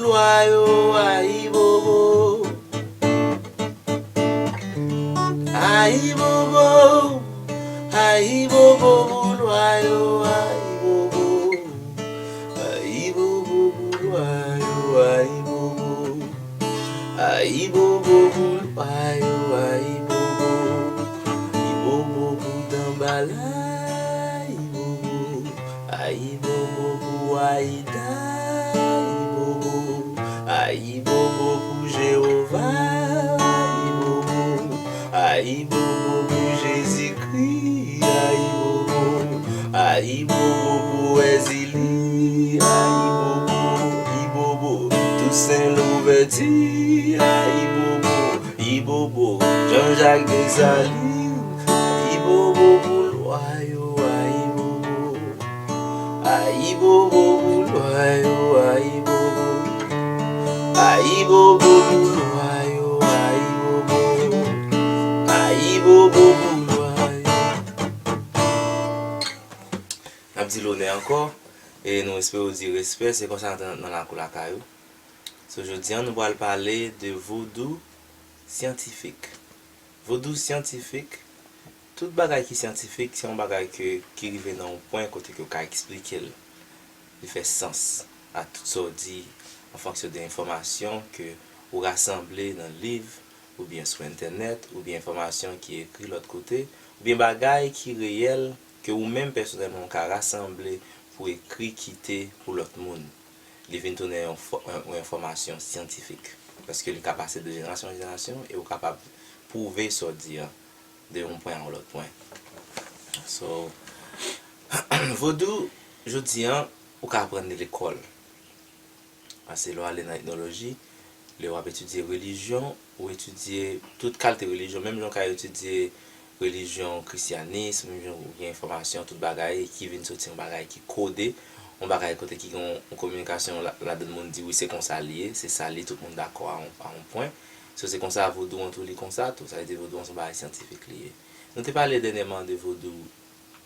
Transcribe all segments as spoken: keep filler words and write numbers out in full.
Lwa yo, ayibobo. Ayibobo. Ayibobo pou lwa yo, ayibobo. Ayibobo pou lwa yo, ayibobo. Ayibobo pou lwa yo, ayibobo. Ayibobo pou Danbala, ayibobo. Ayibobo pou Ayida, ayibobo. Ayibobo pou Jewova, ayibobo. Ayibobo pou Jezikri, ayibobo. Ayibobo pou Wèzili, ayibobo. Ayibobo Tousen Louvèti, ayibobo. Ayibobo Janjak Desalin, ayibobo pou lwa yo, ayibobo. Ayibobo pou lwa yo, ayibobo. Ayibobo pou lwa yo, ayibobo. Ayibobo pou lwa yo. N ap di l onè ankò, e nou espere w di respè, se konsa nan, nan lakou lakay ou. So, jodi a, nou pral pale de vodou syantifik. Vodou syantifik, tout bagay ki syantifik, se yon bagay ke, ki rive nan yon pwen kote ke w ka eksplike l. Li fè sans a tout sa w di an fonksyon de enfòmasyon ke ou rasanble nan liv, oubyen sou entènèt, oubyen enfòmasyon ki ekri lòt kote, oubyen bagay ki reyèl ke ou menm pèsonèlman ou ka rasanble pou ekri kite pou lòt moun. Li vin tounen yon fò-, yon, yon enfòmasyon syantifik. Paske li ka pase de jenerasyon an jenerasyon e ou kapab pwouve sa w di an de yon pwen a yon lòt pwen. So, vodou, jodi an, ou ka aprann li lekòl. Paske lè w ale nan etnoloji, lè w ap etidye relijyon, ou etidye tout kalte relijyon, menm jan w ka etidye relijyon, krisyanis, menm jan ou gen enfòmasyon, tout bagay ki vin soti yon bagay ki kode, yon bagay kote ki gen yon, yon kominikasyon la, ladan moun di wi se konsa li ye, se sa li, tout moun dakò a yon, a yon pwen. So se konsa vodou an tou li konsa tou, sa vle di vodou an se yon bagay syantifik li ye. Nou te pale dènyèman de vodou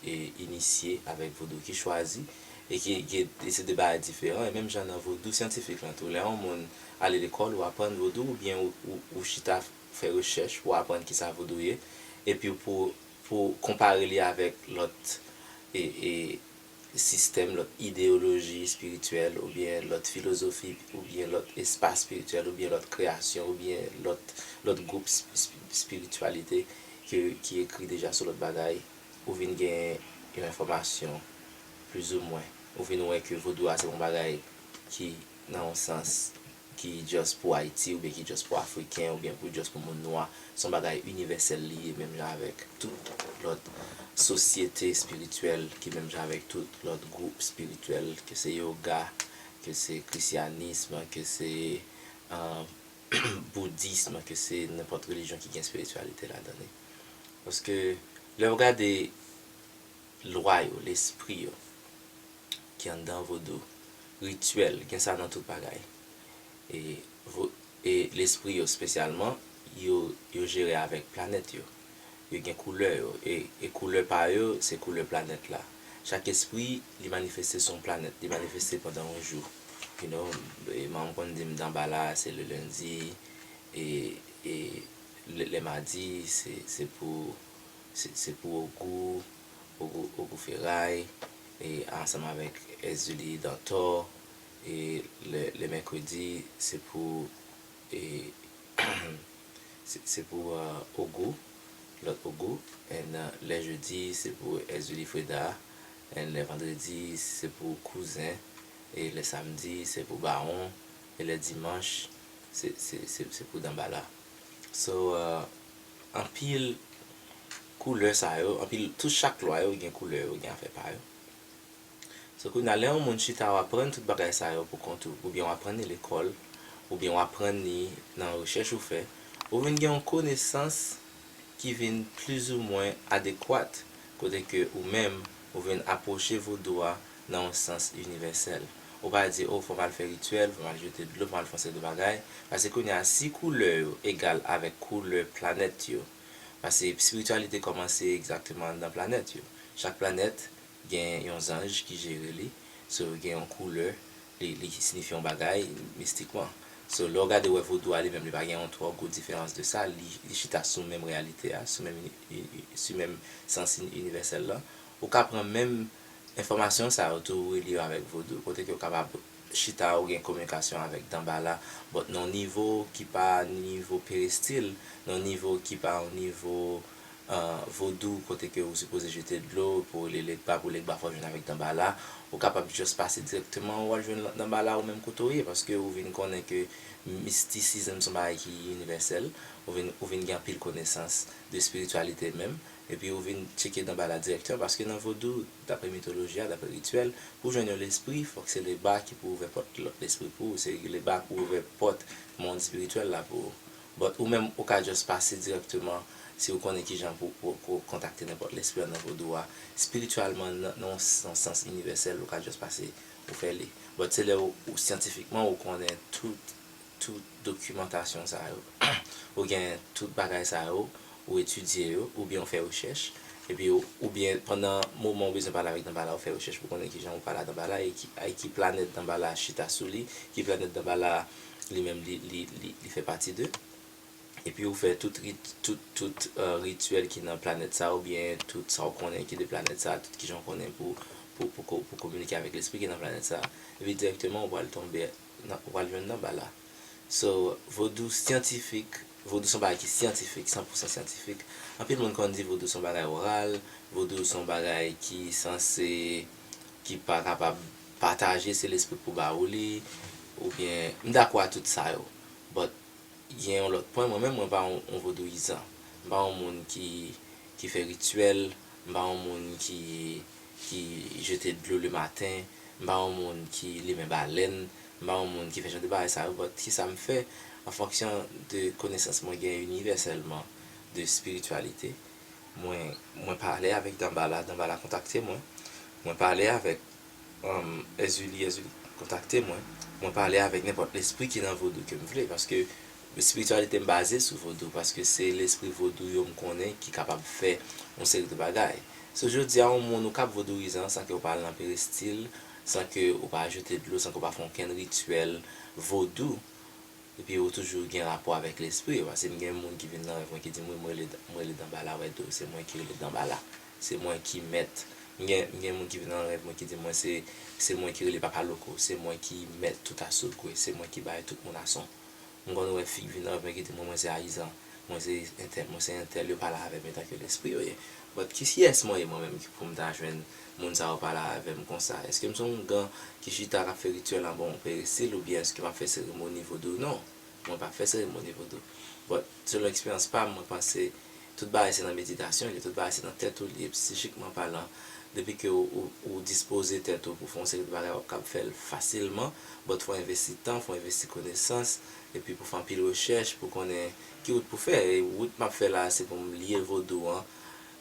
e inisye avèk vodou ki chwazi e ki, ki, e se de bagay diferan. E menm jan nan vodou syantifik lan tou, lè yon moun ale lekòl, ou aprann vodou, oubyen ou, ou, ou chita fè rechèch pou aprann kisa vodou ye, epi pou, pou konpare li avèk lòt e, e sistèm, lòt ideyoloji espirityèl, oubyen lòt filozofi, oubyen lòt espas espirityèl, oubyen lòt kreyasyon, oubyen lòt, lòt gwoup sp-, sp-, espirityalite ke, ki ekri deja sou lòt bagay, ou vin gen yon enfòmasyon plizoumwen. Ou vin wè ke vodou a se yon bagay ki, nan yon sans, ki just pou Ayiti, oubyen ki just pou Afriken, oubyen pou just pou moun nwa. Se yon bagay inivèsèl li ye, menm jan avèk tout lòt sosyete espirityèl, ki menm jan avèk tout lòt gwoup espirityèl, ke se yoga, ke se krisyanis, ke se, euh, boudis, ke se nenpòt relijyon ki gen espirityalite ladan li. Paske, lè w gade lwa yo, lespri yo, ki anndan vodou, rityèl, gen sa nan tout bagay. E, vo-, e lespri yo espesyalman, yo, yo jere avèk planèt yo. Yo gen koulè yo. E, e koulè pa yo, se koulè planèt la. Chak espri, li manifeste sou yon planèt. Li manifeste pandan yon jou. You know, e manman konn di m Danbala, se le lendi, e, e le, le madi, se, se pou, se, se pou Ogou, Ogou, Ogou Feray, e ansanm avèk Èzili Dantò, e le, le mèkredi, se pou, e, se, se pou, euh, Ogou, lòt Ogou, and, euh, lè jedi, se pou Èzili Freda, and lè vandredi, se pou Kouzen, e lè samdi, se pou Bawon, e lè dimanch, se, se, se, se pou Danbala. So, euh, anpil koulè sa yo, anpil, tout chak lwa yo gen koulè yo, gen afè pa yo. So, kounye a, lè yon moun chita, w aprann tout bagay sa yo pou kont ou, oubyen w aprann li lekòl, oubyen w aprann li nan rechèch ou fè, ou vin gen yon konesans ki vin plizoumwen adekwat, kote ke ou menm, ou vin apwoche vodou a nan yon sans inivèsèl. Ou pa di, "O, fò m al fè rityèl, fò m al jete dlo, fò m al fè yon seri de bagay." Paske kounye a, si koulè yo egal avèk koulè planèt yo, paske espirityalite kòmanse egzakteman anndan planèt yo. Chak planèt gen yon zanj ki jere li, so, gen yon koulè, li, li siyifi yon bagay mistikman. So, lè w gade, w wè vodou a li menm, li pa gen yon twò gwo diferans de sa, li, li chita sou menm reyalite a, sou menm, ini- i- i- sou menm sans in- inivèsèl la. Ou ka pran menm enfòmasyon sa yo tou, ou relye yo avèk vodou, kote ke w kapab chita ou gen kominikasyon avèk Danbala, but nan yon nivo ki pa nivo peristil, nan yon nivo ki pa yon nivo uh, vodou, kote ke ou sipoze jete dlo pou rele Legba, pou Legba fè w jwenn avèk Danbala. Ou kapab just pase dirèkteman, ou al jwenn Danbala ou menm kote w ye, paske ou vin konnen ke mysticism se yon bagay ki inivèsèl, ou vin, ou vin gen anpil konesans de espirityalite menm, epi ou vin tcheke Danbala dirèkteman, paske nan vodou, dapre mitoloji a, dapre rityèl, pou jwenn yon lespri, fòk se Legba ki pou ouvè pòt lòt lespri pou ou, se Legba pou ouvè pòt mond espirityèl la pou ou. But ou menm, ou ka just pase dirèkteman, si ou konnen kijan pou, pou, pou kontakte nenpòt lespri nan vodou a, espirityèlman, nan, nan yon sans inivèsèl, ou ka just pase, ou fè li. But se lè ou, ou syantifikman, ou konnen tout, tout dokimantasyon sa yo, ou gen tout bagay sa yo, ou etidye yo, oubyen ou fè rechèch, epi ou, oubyen pandan moman ou bezwen pale avèk Danbala, ou fè rechèch pou konnen kijan ou pale a Danbala, e ki, e ki planèt Danbala chita sou li, ki planèt Danbala li menm li, li, li, li fè pati de. Epi ou fè tout rit, tout, tout uh, rityèl ki nan planèt sa, oubyen tout sa ou konnen ki de planèt sa, tout kijan ou konnen pou, pou, pou, pou kominike avèk lespri ki nan planèt sa. Epi dirèkteman ou pral tonbe, nan, ou pral jwenn Danbala. So, vodou syantifik, vodou se yon bagay ki syantifik, san pou san syantifik. Anpil moun konn di vodou se yon bagay oral, vodou se yon bagay ki sanse, ki pa kapab pataje, se lespri pou ba ou li, oubyen, m dakò a tout sa yo. But, gen yon lòt pwen, mwen menm, mwen pa yon, yon vodouyizan. M pa yon moun ki, ki fè rityèl, m pa yon moun ki, ki jete dlo le maten, m pa yon moun ki limen balèn, m pa yon moun ki fè jan de bagay sa yo, but kisa m fè an fonksyon de konesans mwen gen inivèsèlman de espirityalite. Mwen, mwen pale avèk Danbala, Danbala kontakte mwen. Mwen pale avèk um, Èzili, Èzili kontakte mwen. Mwen pale avèk nenpòt lespri ki nan vodou ke m vle, paske espirityalite m baze sou vodou, paske se lespri vodou yo m konnen ki kapab fè yon seri de bagay. So, jodi a, yon moun ou kab vodouyizan san ke ou pa al nan peristil, san ke ou pa jete dlo, san ke ou pa fè okenn rityèl vodou, epi ou toujou gen rapò avèk lespri yo, paske m gen moun ki vin nan rèv mwen ki di m, "Wi, m rele, m rele Danbala, wè do, se mwen ki rele Danbala, se mwen ki mèt." M gen, m gen moun ki vin nan rèv mwen ki di mwen se, se mwen ki rele Papa Loko, se mwen ki mèt tout Asogwe, se mwen ki bay tout moun ason. M konn wè fi k vin nan rèv mwen ki di mwen, "Mwen se Ayizan, mwen se entèl, mwen se entèl," yo pale avè m etanke lespri yo ye. But kiyès mwen ye mwen menm ki pou m ta jwenn moun sa yo pale avè m konsa? Èske m se yon oungan ki chita k ap fè rityèl anba yon peristil, oubyen èske m ap fè seremoni vodou? Non, mwen p ap fè seremoni vodou. But selon eksperyans pa m, mwen panse tout bagay se nan meditasyon li ye, tout bagay se nan tèt ou li ye, psichikman palan. Depi ke ou, ou, ou dispoze tèt ou pou fè yon seri de bagay, w ap kab fè l fasilman, but fò w envesti tan, fò w envesti konesans, epi pou fè anpil rechèch, pou konnen ki wout pou fè. E wout m ap fè la, se pou m lye vodou an,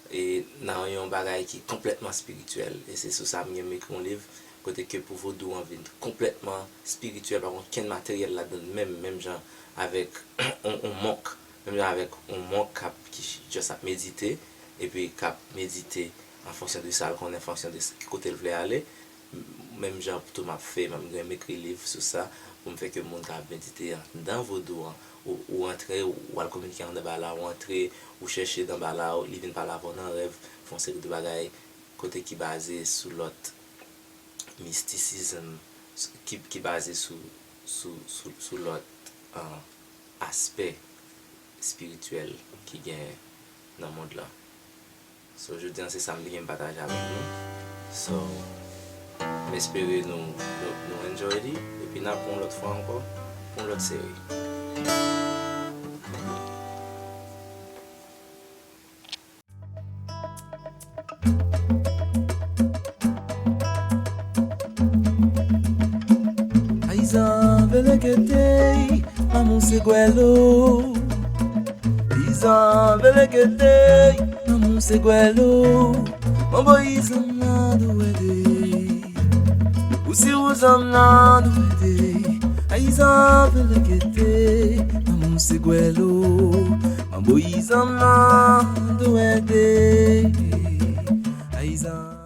e nan yon bagay ki konplètman espirityèl. E se sou sa m gen m ekri yon liv, kote ke pou vodou an vin konplètman espirityèl, pa gen okenn materyèl ladan l menm, menm jan avèk yon, yon monk, menm jan avèk yon monk k ap, ki just ap medite, epi k ap medite an fonksyon de sa l konnen, an fonksyon de s- ki kote l vle ale. Menm jan tou m ap fè, m ap gen m ekri liv sou sa, pou m fè ke moun ka medite anndan vodou an, ou, ou antre, ou al kominike anndan bala, ou antre, ou chèche nan bala, li vin pale avè w nan rèv, fè yon seri de bagay, kote ki baze sou lòt mistisizm, ki, ki baze sou, sou, sou, sou lòt, uh, aspè espirityèl ki gen nan mond lan. So, jodi a, se sa m te gen m pataje avèk nou. So, m espere nou, nou, nou enjoy li. Epi n ap yon lòt fwa ankò, pou yon lòt seri. Ayizan veleketey, lanmou se gwèlo. Ayizan veleketey, lanmou se gwèlo. Manbo ayizan nan dwe de. Ou si ou zanm nan dwe de. Ayizan veleketey, lanmou se gwèlo. Manbo ayizan nan dwe de. Ayizan.